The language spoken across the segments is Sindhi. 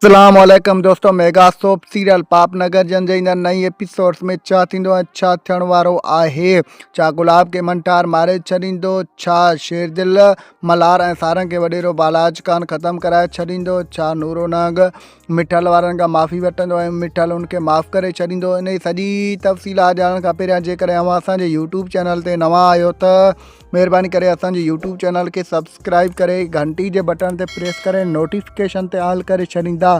اسلام عليڪم دوستو ميگا سوپ سيريل پاپ نگر جن جي ايندڙ نئين ايپيسوڊز ۾ ڇا ٿيندو ۽ ڇا ٿيڻ وارو آهي ڇا گلاب کي منٺار ماري ڇڏيندو ڇا شيردل ملهار ۽ سارنگ کي وڏيرو بالاچ خان ختم ڪرائي ڇڏيندو ڇا نورو نانگ مٺل وارن کان معافي وٺندو ۽ مٺل ان کي معاف ڪري ڇڏيندو انهي سڄي تفصيلات ڄاڻڻ کان پهريان جيڪڏهن اوهان اسان جي يوٽيوب چينل تي نوان آهيو ته مهرباني ڪري اسان جي يوٽيوب چينل کي سبسڪرائب ڪري گهنٽي جي بٽڻ تي پريس ڪري نوٽيفڪيشن تي آل ڪري ڇڏيندا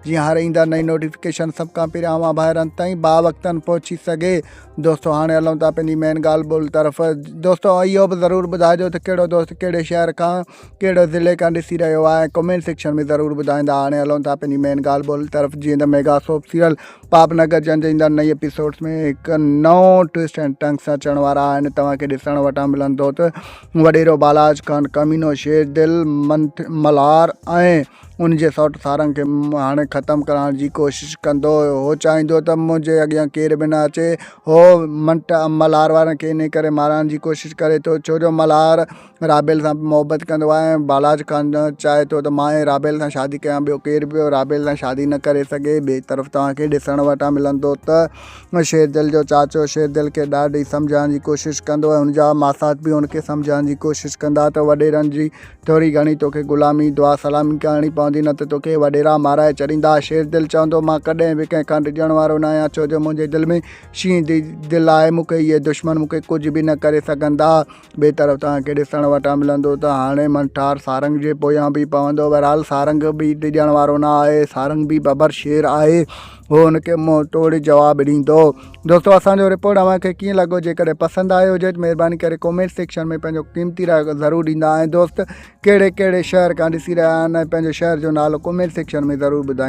جيئن هر ايندڙ نئين نوٽيفڪيشن سڀ کان پهريان اوهان ڀائرن تائين با وقتن پهچي سگهي. دوستو هاڻي هلون ٿا پنهنجي مين ڳالهه ٻولهه طرف. دوستو اهو به ضرور ٻڌائجو ته ڪهڙو دوست ڪهڙي شهر کان ڪهڙي ضلعي کان ڏسي رهيو آهي ۽ ڪمينٽ سيڪشن ۾ ضرور ٻڌائيندا. هاڻي هلون ٿا پنهنجي مين ڳالهه ٻولهه طرف جيئن ته ميگا سوپ سيريل پاپ نگر جنگ جي ايندڙ نئين ايپيسوڊز ۾ هڪ نئون ٽوئسٽ ۽ ٽرن سان اچڻ وارا آهن توهان کي ڏسڻ وٽان ملندو ته وڏيرو بالاچ خان ڪمينو شير دل ملهار ۽ ان جي سئوٽ سارنگ کي هاڻي ختم ڪرڻ جي ڪوشش ڪندو هو چاهيندو ته منهنجي اڳيان ڪير به نه اچي هو منٽ ملهار وارن کي انهي ڪري مارائڻ جي ڪوشش ڪري ٿو ڇو جو ملهار رابيل سان به محبت ڪندو آهي ۽ بالاچ خان چاهي ٿو ته مان ئي رابيل سان شادي ڪيان ٻيو ڪير به رابيل سان شادي نه ڪري سگهي ٻئي طرف توهان کي ڏسڻ وٽان ملندو ته شيردل جو چاچو شيردل کي ڏاڍي سمجهائڻ جي ڪوشش ڪندو ۽ هن جا ماسات به هن کي سمجهائڻ جي ڪوشش ڪندا ته وڏيرن جي ٿوري گهڻي توکي غلامي دعا سلامي ڪرڻي پوندي نه ته توکي وڏيرا مارائي ڇڏيندا شيردل چوندو مان ڪڏهن به ڪنهن کان ڊڄڻ وارو نه آهيان ڇو جو منهنجي دل ۾ شينهن جي دل آهي مون کي اهي دشمن مون کي ڪجهه به نه ڪري سگهندا ٻئي طرف توهان کي ڏسڻ وٽان ملندو ته هاڻي منٺار سارنگ جي پويان به پوندو. بهرحال سارنگ به ڊڄڻ وارو نه آهي. سارنگ به ببر شير آهي. هو هن کي منهن ٽوڙ جواب ڏيندو. دوستو اسان جو رپورٽ اوهان کي ڪيئن لڳو جيڪڏهن پسند آيو هجي ته مهرباني ڪري ڪومينٽ سيڪشن ۾ پنهنجو قيمتي راء ضرور ڏيندا ۽ دوست ڪهڙي ڪهڙي شهر کان ڏسي رهيا آهن ۽ پنهنجو شهر جو نالو ڪومينٽ سيڪشن ۾ ضرور ٻڌائيندا.